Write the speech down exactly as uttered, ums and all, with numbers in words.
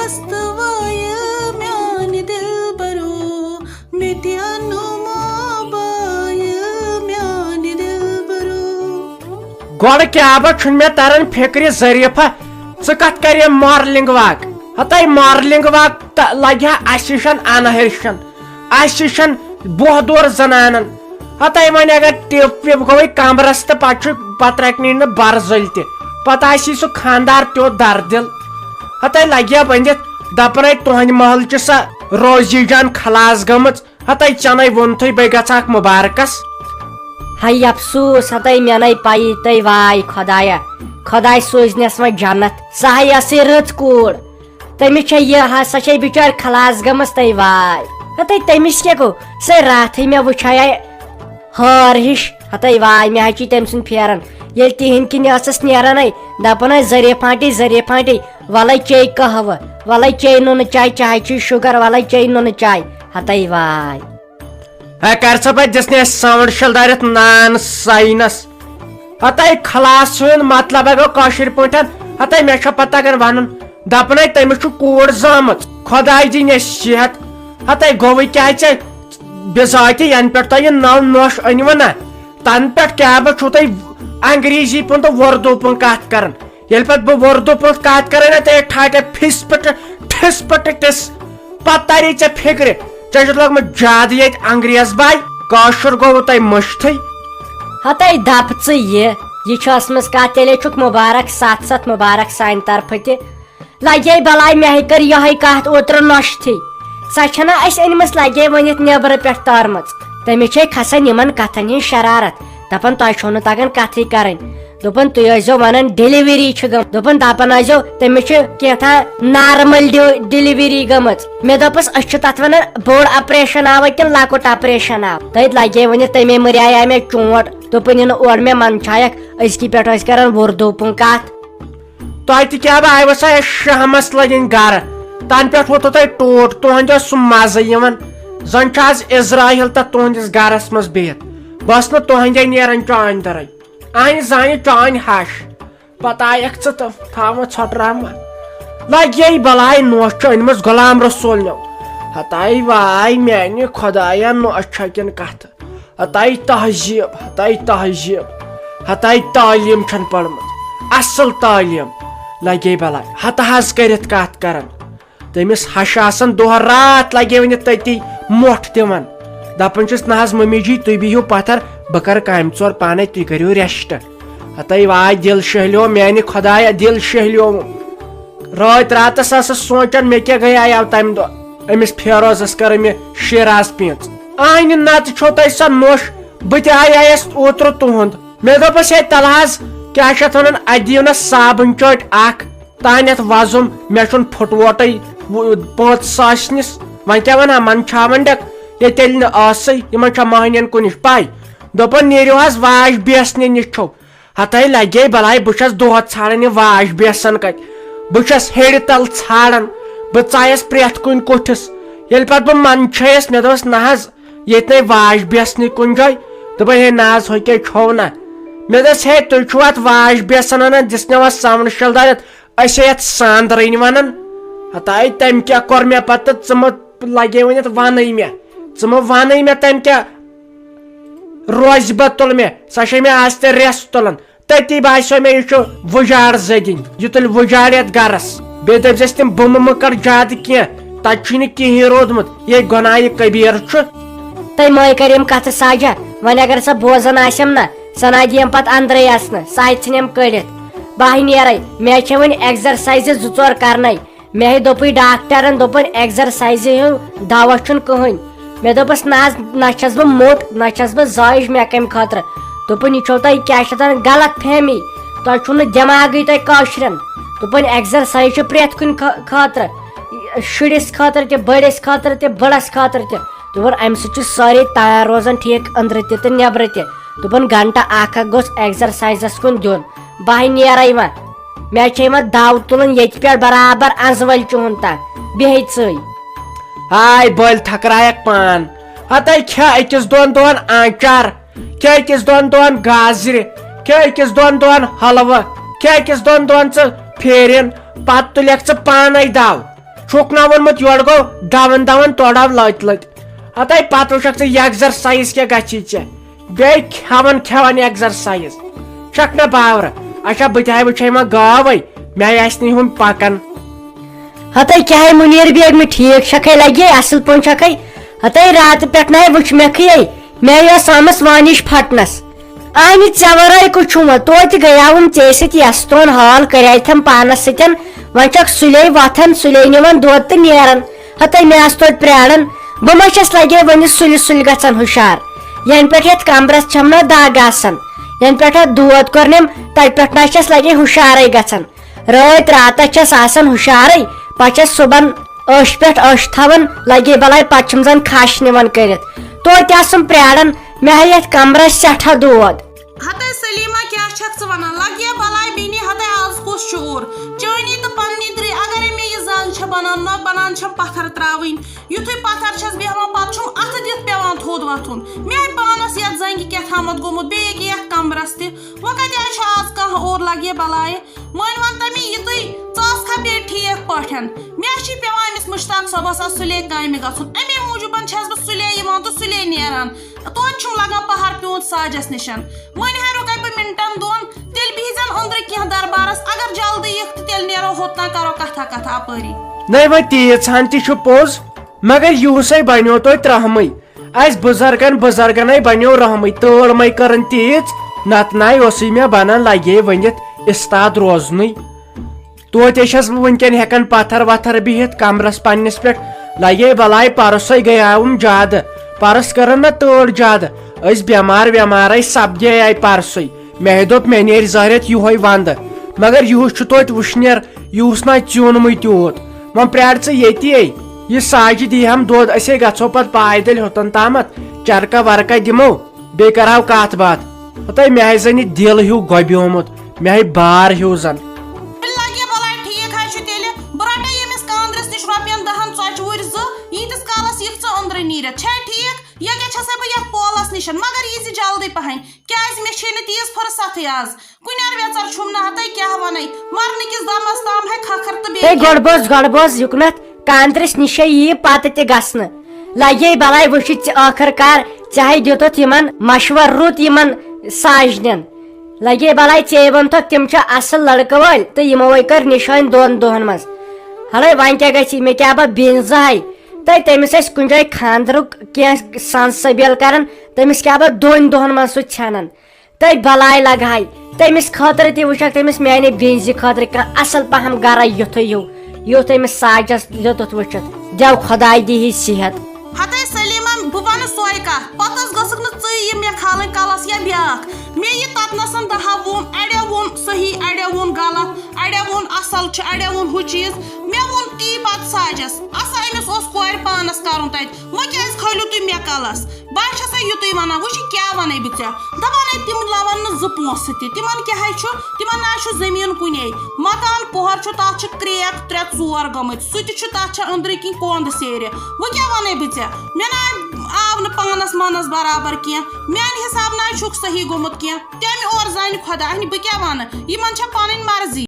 دست وایہِ میانہِ دلبرو، مےٚ تہِ اَنُم موبایل میانہِ دلبرو۔ گۄڈٕ کیٛاہ با چھُنہٕ مےٚ تران فِکرِ ظریٖفہ، ژٕ کتھ کرے مارننگ واک؟ ہتے مارننگ واک تہٕ لگہِ ہا اَسہِ ہِشن انہرشن، اَسہِ ہِشن بوہدور زنانن۔ ہتے وۄنۍ اگر ٹِپ وِپ گوٚوٕے کمرس تہٕ پتہٕ چھُ، پتہٕ رٹنٕے نہٕ برزٔلۍ تہِ، پتہٕ آسی سُہ خاندار تیوٗت دردِل۔ ہتے لگہِ ہا ؤنِتھ، دپنے تُہنٛدِ محلہٕ چھِ سۄ روزی جان خلاص گٔمٕژ۔ ہتے ژےٚ نے ووٚنتھٕے بے گژھٕ اکھ مبارکس۔ ہاے افسوس، ہتے مےٚ نے پَیی تہٕ واے خۄدایا، خۄداے سوٗزنَس وۄنۍ جنت۔ سۄ ہاے ٲسٕے رٕژ کوٗر، تٔمِس چھےٚ یہِ ہا، سۄ چھےٚ بِچٲرۍ خلاص گٔمٕژ تہٕ واے۔ ہتے تٔمِس کیٛاہ گوٚو؟ سۄے راتھٕے مےٚ وٕچھایے ہٲر ہِش۔ ہتے واے، مےٚ حظ چھُے تٔمۍ سُنٛد پھیران۔ ییٚلہِ تِہِنٛدۍ کِنۍ ٲسٕس نیران ہے، دَپان ٲسۍ، "ظریٖف آنٹی، ظریٖف آنٹی، وَلَے چے قہوٕ، وَلَے چے نُنہٕ چاے، چاے چھُے شُگر، وَلَے چے نُنہٕ چاے۔" ہتے واے۔ ہے کر سا پتہٕ دِژ نہٕ اَسہِ ساوُنٛڈ شل دٲرِتھ نان ساینس۔ ہتے خلاص ہُنٛد مطلب گوٚو کٲشِر پٲٹھۍ، ہتے مےٚ چھا پتہ تگان ونُن، دپنے تٔمِس چھُ کوٗر زامٕژ، خۄداے دِنۍ اَسہِ صحت۔ ہتے گوٚوٕے کیٛاہ ژےٚ بِذٲتی، ینہٕ پٮ۪ٹھ تۄہہِ یہِ نٔو نوٚش أنۍوٕ نا، تنہٕ پٮ۪ٹھ کیٛاہ بہٕ چھُو تۄہہِ انگریزی پٲٹھۍ تہٕ وردو پٲٹھۍ کتھ کران؟ ییٚلہِ پتہٕ بہٕ وردو پٲٹھۍ کتھ کرے نا، تیٚلہِ ٹھاکے پھِس پٹہٕ، ٹھِس پٹہٕ ٹِس۔ پتہٕ تری ژےٚ فکرِ، ژےٚ چھُتھ لوگمُت زیادٕ ییٚتہِ انگریز باے، کٲشُر گوٚوُ تۄہہِ مٔشتھٕے۔ ہتے دپ ژٕ یہِ، یہِ چھِ ٲسمٕژ کتھ، تیٚلے چھُکھ مبارک، ستھ ستھ مبارک سانہِ طرفہٕ تہِ۔ لگے بلاے، مےٚ ہے کٔر یہے کتھ اوترٕ نۄشتھٕے۔ سۄ چھنہ اسہِ أنمٕژ، لگے ؤنِتھ نیبرٕ پٮ۪ٹھ تارمٕژ۔ تٔمِس چھے کھسان یِمن کتھن ہٕنٛز شرارت، دپان، "تۄہہِ چھو نہٕ تگان کتھٕے کرٕنۍ۔" دوٚپُن، "تُہۍ ٲسۍزیو ونان ڈیلیوری چھِ گٔمٕژ۔" دوٚپُن، "دپان ٲسۍزیو تٔمِس چھِ کینٛژھا نارمل ڈیو-، ڈیلیوری گٔمٕژ۔" مےٚ دوٚپُس، "أسۍ چھِ تتھ ونان بوٚڑ آپریشن آوا کِنہٕ لۄکُٹ آپریشن آو؟" تٔتھۍ لگے وۄنۍ تٔمے مٔریایاے مےٚ چونٹ۔ دوٚپُن، "یہِ نہٕ اورٕ مےٚ منٛدچھایکھ، أزکی پٮ۪ٹھ ٲسۍ کران وردو پٲٹھۍ کتھ۔" تۄہہِ تہِ کیٛاہ بہٕ آیوٕ سا شہمس لٔگِنۍ گرٕ؟ تنہٕ پٮ۪ٹھ ووٚتھُو تۄہہِ ٹوٹھ، تُہنٛدِ اوس سُہ مزٕ یِوان۔ زن چھُ آز اسرائیل تتھ تُہنٛدِس گرس منٛز بِہِتھ۔ بہٕ ٲسٕس نہٕ تُہنٛدے نیران چانہِ درٕے۔ انہِ زانہِ چانہِ ہش۔ پتہٕ آیکھ ژٕ تہٕ تھاوان ژھۄٹراوان۔ لگے بلاے نوٚش چھُ أنمٕژ غلام رسول نیو۔ ہتاے واے میانہِ خۄدایا، نوٚش چھا کِنہٕ کتھٕ؟ ہتاے تہذیب، ہتاے تہذیب، ہتاے تعلیٖم چھَن پٔرمٕژ، اصل تعلیٖم۔ لگے بلاے ہتہٕ حظ کٔرِتھ کتھ کران۔ تٔمِس ہش آسان دۄہ راتھ لگے وٕنہِ تٔتی مۄٹھ دِوان۔ دپان چھُس، "نہ حظ ممی جی، تُہۍ بِہِو پتھر، بہٕ کرٕ کامہِ ژور پانے، تُہۍ کٔرِو rest۔" ہتاے واے دِل شہلیو میانہِ خۄدایا، دِل شہلیو۔ رٲتۍ راتس ٲسٕس سونٛچان، مےٚ کیٛاہ گٔیایو تمہِ دۄہ أمِس فیروزس کٔر أمۍ شیراز پیٖنژ۔ آنہِ نتہٕ چھو تۄہہِ سۄ نوٚش، بہٕ تہِ آیایس اوترٕ تُہُنٛد۔ مےٚ دوٚپُس، "ہے تلہٕ حظ، کیٛاہ چھِ اتھ ونان، اتہِ دِیِو نہ صابن چٲٹۍ اکھ، تانٮ۪تھ وۄزُم، مےٚ چھُنہٕ پھُٹووٹے و-، پانٛژھ ساس نِس، وۄنۍ کیٛاہ ونہٕ ہا، منٛدچھاوان ڈٮ۪ک، ییٚتہِ ییٚلہِ نہٕ ٲسٕے، یِمن چھا مٔہنِین کُنِچ پے؟" دوٚپُن، "نیٖرِو حظ واش بیسنہِ نِش چھو۔" ہتٲے لگے بلاے، بہٕ چھَس دۄہس ژھانڈان یہِ واش بیسن کتہِ۔ بہٕ چھَس ہیٚرِ تل ژھانڈان، بہٕ ژایس پرٛٮ۪تھ کُنہِ کُٹھِس۔ ییٚلہِ پتہٕ بہٕ منٛدچھیس، مےٚ دوٚپُس، "نہ حظ، ییٚتہِ نے واش بیسنٕے کُنہِ جایہِ۔" دوٚپُن، "ہے نہ حظ، ہُہ کیٛاہ چھوو نہ؟" مےٚ دوٚپُس، "ہے، تُہۍ چھِو اتھ واش بیسن انان، دِژ مےٚ وۄنۍ ساوُنٛڈ شل دٲرِتھ، أسۍ ہے اتھ ساندرٕنۍ ونان۔" ہتاے تٔمۍ کیٛاہ کوٚر مےٚ پتہٕ، ژٕ مہ لگے وۄنۍ اتھ ونٕے مےٚ، ژٕ مہ ونٕے مےٚ تٔمۍ کیٛاہ روزِ بہ تُلہٕ مےٚ، سۄ چھے مےٚ آز تہِ رٮ۪س تُلان۔ تٔتی باسیو مےٚ، یہِ چھُ وُجاڑ زٔدِنۍ، یہِ تُلہِ وُجاڑ یَتھ گَرَس۔ بیٚیہِ دٔپۍزٮ۪س تِم بُمہٕ مہٕ کَر زیادٕ کینٛہہ، تَتہِ چھُے نہٕ کِہیٖنۍ روٗدمُت، یے گۄناہہِ کبیٖر چھُ۔ تٔمۍ مٲے کٔر یِم کَتھٕ ساجہ، وۄنۍ اگر سۄ بوزان آسٮ۪م نہ، سۄ نہ دِیَم پَتہٕ اَندرَے اَژنہٕ، سۄ اَتہِ ژھٕنٮ۪م کٔڑِتھ۔ بہٕ ہاے نیرَے، مےٚ چھےٚ وۄنۍ exercise زٕ ژور کَرنَے۔ مےٚ ہے دوٚپُے ڈاکٹرن، دوٚپُن، "exercise ہُنٛد دوا چھُنہٕ کٕہٕنۍ۔" مےٚ دوٚپُس، "نہ حظ، نہ چھَس بہٕ موٚٹ، نہ چھَس بہٕ زٲیِج، مےٚ کَمہِ خٲطرٕ؟" دوٚپُن، "یہِ چھو تۄہہِ کیٛاہ چھِ اَتھ وَنان، غلط فہمی، تۄہہِ چھُو نہٕ دٮ۪ماغٕے تۄہہِ کٲشرٮ۪ن۔" دوٚپُن، "exercise چھِ پرٛٮ۪تھ کُنہِ خٲ-، خٲطرٕ، شُرِس خٲطرٕ تہِ، بٔڑِس خٲطرٕ تہِ، بٕڑَس خٲطرٕ تہِ۔" دوٚپُن، "اَمہِ سۭتۍ چھُ سٲرے تیار روزان ٹھیٖک، أنٛدرٕ تہِ تہٕ نٮ۪برٕ تہِ۔" دوٚپُن، "گھنٹہٕ اَکھ اَکھ گوٚژھ exercise کُن دیُن۔" بہٕ ہاے نیرَے وۄنۍ۔ مےٚ چھے وۄنۍ دَو تُلُن ییٚتہِ پٮ۪ٹھ برابر اَنزٕ وٲلۍ چُہُن تام۔ بیٚہے ژٕے۔ ہاے بٔلۍ تھکرایکھ پان۔ ہتے کھےٚ أکِس دۄن دۄہن آنچار، کھےٚ أکِس دۄن دۄہن گازرِ، کھےٚ أکِس دۄن دۄہن حلوٕ، کھےٚ أکِس دۄن دۄہن ژٕ پھیرِن، پتہٕ تُلکھ ژٕ پانے دَو۔ چھُکھ نا ووٚنمُت یورٕ گوٚو دَوان دَوان تورٕ آو لٔتۍ لٔتۍ۔ ہتے پتہٕ وٕچھکھ ژٕ یہِ exercise کیٛاہ گژھی ژےٚ۔ بیٚیہِ کھٮ۪وان کھٮ۪وان exercise۔ چھکھ نا باورٕ۔ اچھا بہٕ تہِ ہاے وٕچھے وۄنۍ گاوے۔ مےٚ آسہِ نہٕ یِہُنٛد پکان۔ ہتے کیٛاہ ہے منیر بیگ مےٚ ٹھیٖک چھکھے لگے اصل پٲٹھۍ چھکھے۔ ہتے راتہٕ پٮ۪ٹھ نہ ہے وٕچھ مےٚ کھے۔ مےٚ یۄس آمٕژ وانِش پھٹنس۔ اہنہِ ژےٚ ورٲے کُس چھُم؟ توتہِ گٔیاوُم ژےٚ سۭتۍ یستون حال کریاتھم پانس سۭتۍ۔ وۄنۍ چھکھ سُلے وۄتھان سُلے نِوان دۄد تہٕ نیران۔ ہتے مےٚ آس توتہِ پرٛاران۔ بہٕ ما چھَس لگے وۄنۍ سُلہِ سُلہِ گژھان ہُشار؟ ینہٕ پٮ۪ٹھ یتھ کمرس چھم نہ دگ آسان۔ ینہٕ پٮ۪ٹھ اتھ دود کوٚرنم، تتہِ پٮ۪ٹھ نہ چھَس لگے ہُشارے گژھان۔ رٲتۍ راتس چھَس آسان ہُشارے، پتہٕ چھَس صُبحن أچھ پٮ۪ٹھ أچھ تھاوان، لگے بلاے پتہٕ چھِم زن کھش نِوان کٔرِتھ۔ توتہِ آسُم پرٛاران، مےٚ ہا یتھ کمرس سٮ۪ٹھاہ دود۔ ہتے سلیمہ، کیٛاہ چھکھ ژٕ ونان؟ لگیا بلاے بیٚنہِ، ہتے آز کُس شعور؟ چٲنی تہٕ پننی درٕے، اگرے مےٚ یہِ زنگ چھےٚ بنان، نہ بنان چھم پتھر تراوٕنۍ۔ یُتھُے پتھر چھس بیہوان، پتہٕ چھُم اتھٕ دِتھ پیوان تھوٚد وۄتھُن۔ مےٚ آے پانس یتھ زنگہِ کیٛاہ تھامتھ گوٚمُت، بیٚیہِ ییٚکیٛاہ یتھ کمرس تہِ۔ وۄنۍ کتہِ آے چھُ آز کانٛہہ اور؟ لگیا بلایہِ۔ وۄنۍ ون تہٕ مےٚ یہِ تُہۍ، ژٕ ٲسکھا بیٚیہِ ٹھیٖک پٲٹھۍ؟ مےٚ چھِ پٮ۪وان أمِس مُشتاق صٲبس آز سُلے کامہِ گژھُن، اَمے موٗجوٗبن چھَس بہٕ سُلے یِوان تہٕ سُلے نیران۔ توتہِ چھُم لگان پہر پیوٗنت ساجس نِشن۔ وۄنۍ ہا رُکے بہٕ منٹن دۄن، تیٚلہِ بِہزٮ۪ن أنٛدرٕ کینٛہہ دربارس، اگر جلدی یِکھ تہٕ تیٚلہِ نیرو ہوٚت تام کرو کتھا کتھا اپٲری۔ نَے وۄنۍ تیٖژ ہن تہِ چھُ پوٚز، مگر یِہُسے بنیو توتہِ رحمٕے۔ اسہِ بُزرگن بُزرگنے بنیو رحمٕے، تٲر مے کٔرٕن تیٖژ، نتہٕ نَے اوسُے مےٚ بنان لگے ؤنِتھ استاد روزنُے۔ توتہِ چھَس بہٕ وٕنکٮ۪ن ہٮ۪کان پتھر وتھر بِہِتھ کمرس پننِس پٮ۪ٹھ۔ لگے بلاے پرسے گٔیاوُم زیادٕ، پرس کٔرٕن نہ تٲر زیادٕ، أسۍ بٮ۪مار وٮ۪مارے سپدے آے پرسُے۔ مےٚ دوٚپ مےٚ نیرِ ظٲہرتھ یِہوے ونٛدٕ، مگر یِہُس چھُ توتہِ وٕشنیر، یِہُس نہ ژیوٗنمُے تیوٗت۔ وۄنۍ پرٛار ژٕ ییٚتی۔ یہِ ساجہِ دی ہم دۄد، أسے گژھو پتہٕ پایدٔلۍ ہوٚتن تامتھ، چرکہ ورکہ دِمو، بیٚیہِ کرہو کتھ باتھ۔ ہتے مےٚ ہے زن یہِ دِل ہیوٗ گۄبیومُت، مےٚ ہے بار ہیوٗ زن۔ لگے بلاے ٹھیٖک حظ چھُ تیٚلہِ، بہٕ رٹے ییٚمِس کاندرِس نِش رۄپین دہن ژۄچہِ وُرۍ زٕ، ییٖتِس کالس یِکھ ژٕ أنٛدرٕ نیٖرِتھ، چھے ٹھیٖک؟ ییٚکیٛاہ چھسے بہٕ یتھ پولس نِشن، مگر یی زِ جلدی پہن، کیازِ مےٚ چھے نہٕ تیٖژ فرصتھٕے آز۔ کُنٮ۪ر ویژر چھُم نہٕ ہتے کیٛاہ ونے، مرنہٕ کِس دمس تام ہے کھکھر تہٕ بیٚیہِ ہے کیٛاہ؟ گۄڈٕ بوز، گۄڈٕ بوز یُکنتھ، کاندرِس نِشے یی پتہٕ تہِ گژھنہٕ۔ لگے بلاے وٕچھِتھ ژےٚ ٲخٕر کار، ژےٚ ہے دیُتُتھ یِمن مشور رُت یِمن ساجنٮ۪ن۔ لگے بلاے ژے ووٚنتھکھ تِم چھِ اصل لڑکہٕ وٲلۍ تہٕ یِمو ہے کٔر نِشٲنۍ دۄن دۄہن منٛز۔ ہلے وۄنۍ کیٛاہ گژھی، مےٚ کیٛاہ بہ بیٚنہِ زٕ ہے؟ تہٕ تٔمِس ٲسۍ کُنہِ جایہِ خانٛدرُک کینٛہہ سنٛز سبیل کران، تٔمِس کیٛاہ بہ دۄن دۄہن منٛز سُہ ژھٮ۪نان۔ تہٕ بلاے لگہاے تٔمِس خٲطرٕ تہِ وٕچھکھ، تٔمِس میانہِ بیٚنزِ خٲطرٕ کانٛہہ اصل پہم گرا یُتھُے ہیوٗ، یُتھ أمِس ساجس یوٚتتھ وٕچھِتھ۔ دیو خۄداے دیٖہی صحت۔ ہتے سلیمہ، بہٕ ونہٕ سۄے کتھ، پتہٕ حظ گٔژھکھ نہٕ ژٕے یہِ مےٚ کھالٕنۍ کلس یا بیٛاکھ۔ مےٚ یہِ تتنسن دہو ووٚن، اڑیو ووٚن صحیح، اڑیو ووٚن غلط، اڑیو ووٚن اصل چھُ، اڑیو ووٚن ہُہ چیٖز۔ مےٚ ووٚن تی پتہٕ ساجس، اسا أمِس اوس کورِ پانس کرُن تتہِ، وۄنۍ کیٛازِ کھٲلِو تُہۍ مےٚ کلس؟ بہٕ چھسے یُتُے ونان، وٕچھ یہِ کیٛاہ ونے بہٕ ژےٚ؟ دپان ہے تِم لون نہٕ زٕ پونٛسہٕ تہِ، تِمن کیٛاہ ہے چھُ؟ تِمن نہ حظ چھُ زٔمیٖن کُنے۔ مکان پوہر چھُ، تتھ چھِ کرٛیک ترٛےٚ ژور گٔمٕتۍ، سُہ تہِ چھُ، تتھ چھِ أنٛدرٕ کِنۍ کۄنٛد سیرِ۔ وۄنۍ کیٛاہ ونے بہٕ ژےٚ؟ مےٚ نہ آو نہٕ پانس منس برابر کینٛہہ، میانہِ حساب نہ چھُکھ صحیح گوٚمُت کینٛہہ۔ تمہِ اورٕ زانہِ خۄدا، اہنہِ بہٕ کیٛاہ ونہٕ؟ یِمن چھےٚ پنٕنۍ مرضی۔